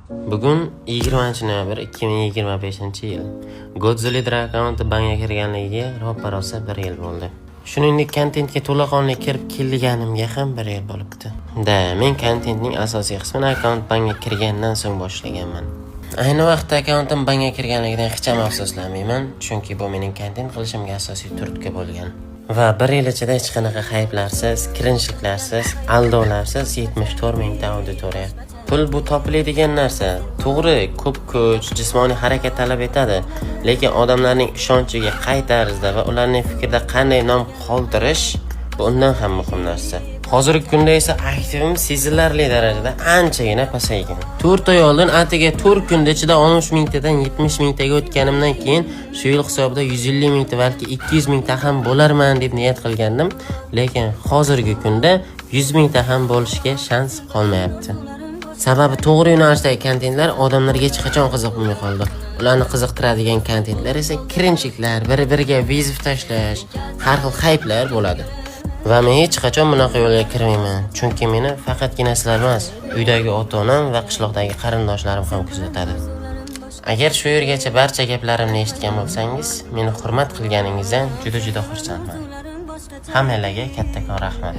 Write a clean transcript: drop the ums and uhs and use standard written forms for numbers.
Bugun 20 noyabr 2025-yil. Godzilla akkaunti banga kirganligiga roppa-rosa bir yil bo'ldi. Shuningdek, kontentga to'laqonli kirib kelganimga ham bir yil bo'libdi. Да, men kontentning asosiy qismini akkaunt banga kirgandan so'ng boshlaganman. Ayni vaqtda akkauntim banga kirganligidan hech ham afsuslanmayman, chunki bu mening kontent qilishimga asosiy turtki bo'lgan. Va bir yil ichida hech qanaqa hayplarsiz, cringeliklarsiz, aldovlarsiz 74 mingta auditoriya. Pul bu topiladigan narsa. To'g'ri, ko'p kuch, jismoniy harakat talab etadi, lekin odamlarning ishonchiga qay tarzda va ularning fikrida qanday nom qoldirish, bu undan ham muhim narsa. Hozirgi kunda esa aktivim sezilarli darajada anchagina pasaygan. 4 oy oldin atigi 4 kunda ichida 60 mingtadan 70 mingtaga o'tganimdan keyin shu yil hisobida 150 mingta, balki 200 mingta ham bo'larman deb niyat qilgandim, lekin hozirgi kunda 100 mingta ham bo'lishga shans qolmayapti. Sababi, to'g'ri yo'nalishdagi kontentlar odamlarga hech qachon qiziq bo'lmay qoldi. Ularni qiziqtiradigan kontentlar esa cringeliklar, bir-biriga вызов tashlash, har xil hayplar bo'ladi. Va men hech qachon bunaqa yo'lga kirmayman, chunki meni faqatgina sizlar emas, uydagi ota-onam va qishloqdagi qarindoshlarim ham kuzatadi. Agar shu yergacha barcha gaplarimni eshitgan bo'lsangiz, meni hurmat qilganingizdan juda-juda xursandman. Hammanglarga kattakon rahmat.